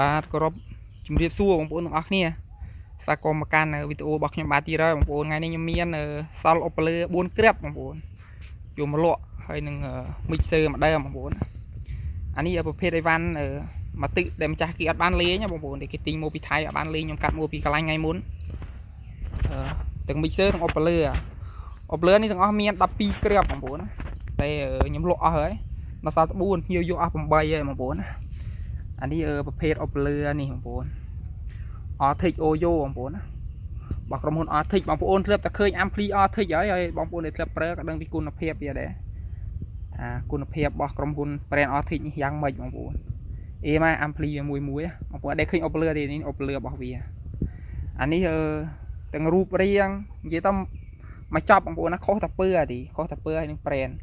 បាទគោរពជំរាបសួរបងប្អូនទាំងអស់គ្នាស្វាគមន៍មកកាន់វីដេអូរបស់ខ្ញុំបាទទៀតហើយបងប្អូនថ្ងៃនេះខ្ញុំមានសល់អុបលើ4គ្រាប់បងប្អូនយកមកលក់ហើយនឹង mixer មួយដើមបងប្អូនអានេះប្រភេទអីវ៉ាន់មួយទឹកដែលម្ចាស់គេអត់បានលេងបងប្អូនដែលគេទិញមកពីថៃអត់បានលេងខ្ញុំកាត់មកពីកន្លែងថ្ងៃមុនទាំង mixer ទាំងអុបលើអុបលើនេះទាំងអស់មាន12គ្រាប់បងប្អូនតែខ្ញុំលក់អស់ហើយដល់សល់4ភ្ញៀវយកអស់8ហើយបងប្អូនណា អានេះប្រភេទអុបលឿនេះបងប្អូន Arctic Oyo បងប្អូនណារបស់ក្រុមហ៊ុន Arctic បងប្អូនធ្លាប់តែឃើញ Ampli Arctic ហើយហើយបងប្អូនដែលធ្លាប់ប្រើក៏ដឹងពីគុណភាពវាដែរថាគុណភាពរបស់ក្រុមហ៊ុន brand Arctic នេះយ៉ាងម៉េចបងប្អូនអេមក Ampli វាមួយមួយបងប្អូនអត់ដែលឃើញអុបលឿទេនេះអុបលឿរបស់វាអានេះអឺទាំងរូបរាងនិយាយទៅមកចប់បងប្អូនណាខុសតែពើអាទីខុសតែពើហើយនឹង brand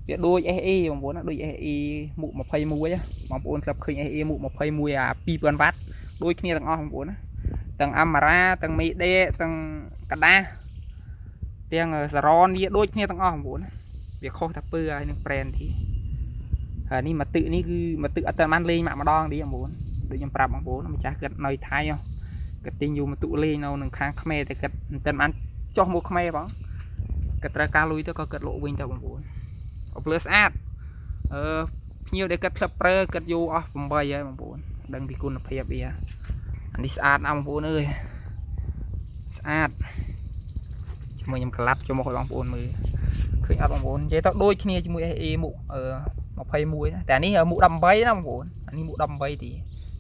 វាដូច SE បងប្អូនណាដូច SE មុខ21បងប្អូនធ្លាប់ឃើញ SE មុខ21អា2000វ៉ាត់ដូចគ្នាទាំងអស់បងប្អូនណាទាំងអាម៉ារ៉ាទាំងមីដេទាំងกระดาษទាំងសារ៉នវាដូចគ្នាទាំងអស់បងប្អូនណាវាខុសតែពើហើយនឹង brand ទីហើយនេះមកទឹកនេះគឺមកទឹកអត់ទាន់បានលេងម៉ាក់ម្ដងទេបងប្អូនដូចខ្ញុំប្រាប់បងប្អូនម្ចាស់គាត់នៅថៃគាត់ទិញយូរមកទុលេងនៅនឹងខាងខ្មែរតែគាត់មិនទាន់បានចុះមកខ្មែរបងគាត់ត្រូវការលុយទៅក៏គាត់លក់វិញទៅបងប្អូនអភ្លើស្អាតអឺភ្ញៀវដែលគាត់ធ្លាប់ប្រើគាត់យកអស់8ហើយបងប្អូនដឹងពីគុណភាពវាអានេះស្អាតណាស់បងប្អូនអើយស្អាតជាមួយខ្ញុំក្លាប់ចូលមកឲ្យបងប្អូនមើលឃើញអត់បងប្អូននិយាយទៅដូចគ្នាជាមួយ SE មុខអឺ21តែអានេះមុខ18ណាបងប្អូនអានេះមុខ18ទី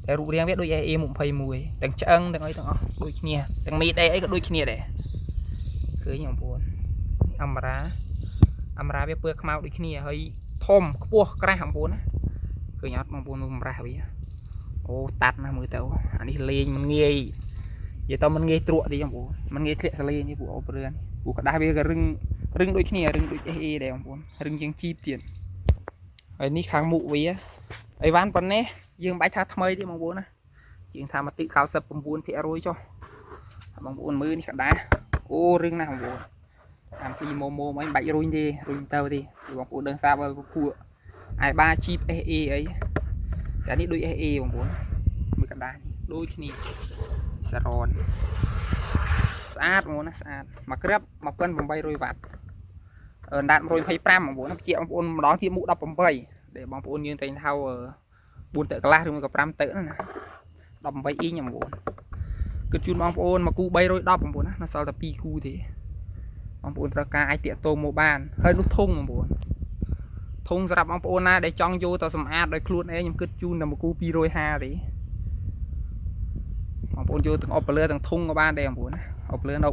តែរូបរាងវាដូច SE មុខ21ទាំងឆ្អឹងទាំងអីទាំងអស់ដូចគ្នាទាំងមីដេអីក៏ដូចគ្នាដែរឃើញបងប្អូនអាម៉ារ៉ាអាម៉ារ៉ាវាពណ៌ខ្មៅដូចគ្នាហើយធំខ្ពស់ក្រាស់បងប្អូនណាឃើញអត់បងប្អូនមើលបំរាស់វាអូតាត់ណាស់មើលទៅអានេះលេងមិនងាយនិយាយទៅមិនងាយត្រួតទេបងប្អូនមិនងាយធ្លាក់សលេងទេពួកអូព្រឿនពួកក្តាស់វាក៏រឹងរឹងដូចគ្នារឹងដូច SE ដែរបងប្អូនរឹងជាងជីបទៀតហើយនេះខាងមុខវាអីវ៉ាន់ប៉ុណ្ណេះយើងមិនបាច់ថាថ្មីទេបងប្អូនណាជាងថាមកតិ99%ចុះបងប្អូនមើលនេះក្តាស់អូរឹងណាស់បងប្អូន តាមពីម៉ូម៉ូមិនបាច់រុញទេរុញទៅទេបងប្អូនដឹងស្រាប់ហើយពួកអាយបាជីប SE អីតែនេះដូច SE បងប្អូនមើលកដាស់នេះដូចគ្នាសារ៉នស្អាតបងប្អូនណាស្អាតមួយគ្រាប់1800វ៉ាត់អណ្ដាត125បងប្អូនណាបញ្ជាក់បងប្អូនម្ដងទៀតមុខ18ដែលបងប្អូនយើងតែងហៅ4ទឹកកន្លះឬមួយក៏5ទឹកណា18អ៊ីងបងប្អូនគិតជូនបងប្អូនមកគូ310បងប្អូនណានៅសល់តែ2គូទេ បងប្អូនត្រូវការអាចតាក់ទងមកបានហើយនោះធុងបងប្អូនធុងសម្រាប់បងប្អូនណាដែលចង់យកទៅសម្អាតដោយខ្លួនឯងខ្ញុំគិតជូនតែមួយគូ250ទេបងប្អូនយកទាំងអុបលើទាំងធុងក៏បានដែរបងប្អូនណាអុបលើនៅ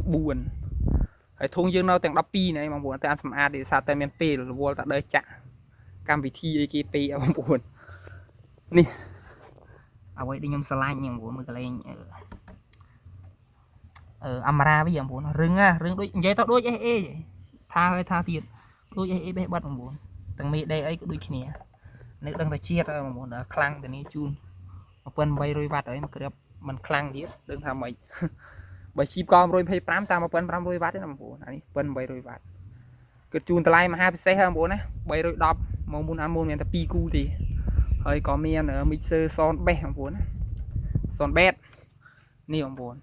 4ហើយធុងយើងនៅទាំង12នេះបងប្អូនតែអានសម្អាតទេសារតែមានពេលរវល់តែដើរចាក់កម្មវិធីអីគេពេកបងប្អូននេះអ្វីដែលខ្ញុំស្រឡាញ់បងប្អូនមើលកន្លែងអឺ អឺអាម៉ារ៉ាវិញបងប្អូនរឹងណារឹងដូចនិយាយទៅដូច SE ថាហើយថាទៀតដូច SE បេះបិទបងប្អូនទាំងមេដេអីក៏ដូចគ្នានៅដឹងតែជាតិបងប្អូនដល់ខ្លាំងតែនេះជូន1800វ៉ាត់ហើយមកគ្រាប់មិនខ្លាំងទៀតដឹងថាម៉េច បើជីបក125តាម1500វ៉ាត់ទេណាបងប្អូនអានេះ1800វ៉ាត់គិតជូនតម្លៃមហាពិសេសហើយបងប្អូនណា310មកមុនអានមុនមានតែ2គូទេហើយក៏មាន mixer sound bass បងប្អូនណា sound bass នេះបងប្អូន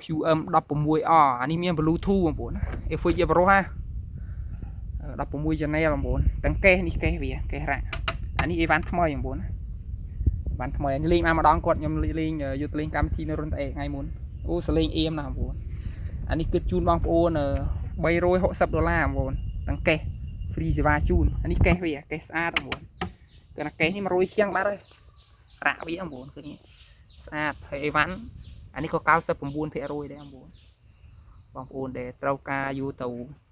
QM 16R អានេះមាន Bluetooth បងប្អូនណា effect វាប្រុសហ่า16 channel បងប្អូនទាំងកេសនេះកេសវាកេសរ៉ាអានេះអីវ៉ាន់ថ្មីបងប្អូនណាវ៉ាន់ថ្មីលេងមកម្ដងគាត់ខ្ញុំលេងយកទៅលេងកម្មវិធីនៅរុនតអេថ្ងៃមុនអូសលេងអៀមណាស់បងប្អូនអានេះគិតជូនបងប្អូន360ដុល្លារបងប្អូនទាំងកេស free សេវាជូនអានេះកេសវាកេសស្អាតបងប្អូនគឺណាកេសនេះ100ជាងបាត់ហើយរ៉ាក់វាបងប្អូនគឺនេះស្អាតហើយអីវ៉ាន់អានេះក៏99%ដែរបងប្អូនបងប្អូនដែលត្រូវការយូរទៅ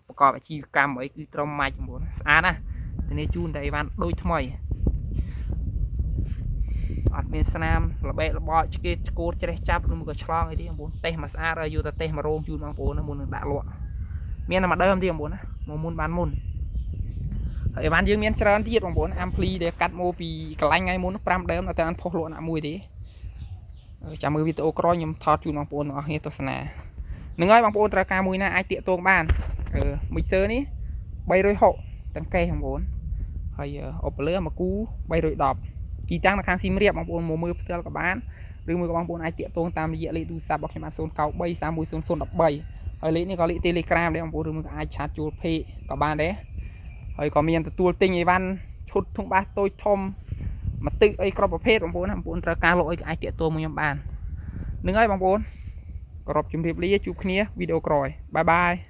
ប្រកបអាជីវកម្មអីគឺត្រឹមម៉ាច់បងប្អូនស្អាតណាស់ធានាជូនតែអីវ៉ាន់ដូចថ្មីអត់មានស្នាមល្បែករបកឆ្កេតឆ្កូតច្រេះចាប់ឬមួយក៏ឆ្លងអីទេបងប្អូនតេស្តមកស្អាតហើយយកទៅតេស្តមករោងជូនបងប្អូនណាមុននឹងដាក់លក់មានតែមួយដើមទេបងប្អូនណាមកមុនបានមុនហើយអីវ៉ាន់យើងមានច្រើនទៀតបងប្អូនអាំភ្លីដែលកាត់មកពីកន្លែងថ្ងៃមុន5ដើមអត់តែអានផុសលក់ណាមួយទេចាំមើលវីដេអូក្រោយខ្ញុំថតជូនបងប្អូនទាំងអស់គ្នាទស្សនានឹងហើយបងប្អូនត្រូវការមួយណាអាចតាក់ទងបានអឺ mixer នេះ360ទាំងកេសបងប្អូនហើយអុបលើមកគូ310 ទីតាំងនៅខាងសៀមរាបបងប្អូនមកមើលផ្ទាល់ក៏បានឬមួយក៏បងប្អូនអាចតាក់ទងតាមរយៈលេខទូរស័ព្ទរបស់ខ្ញុំបាទ093 310013ហើយលេខនេះក៏លេខ Telegram ដែរបងប្អូនឬមួយក៏អាច chat ចូល page ក៏បានដែរហើយក៏មានទទួលទិញអីវ៉ាន់ឈុតធុងបាសតូចធំមកទឹកអីគ្រប់ប្រភេទបងប្អូនណាបងប្អូនត្រូវការលក់អីក៏អាចតាក់ទងមកខ្ញុំបាននឹងហើយបងប្អូនគោរពជម្រាបលាជួបគ្នាវីដេអូក្រោយ bye bye.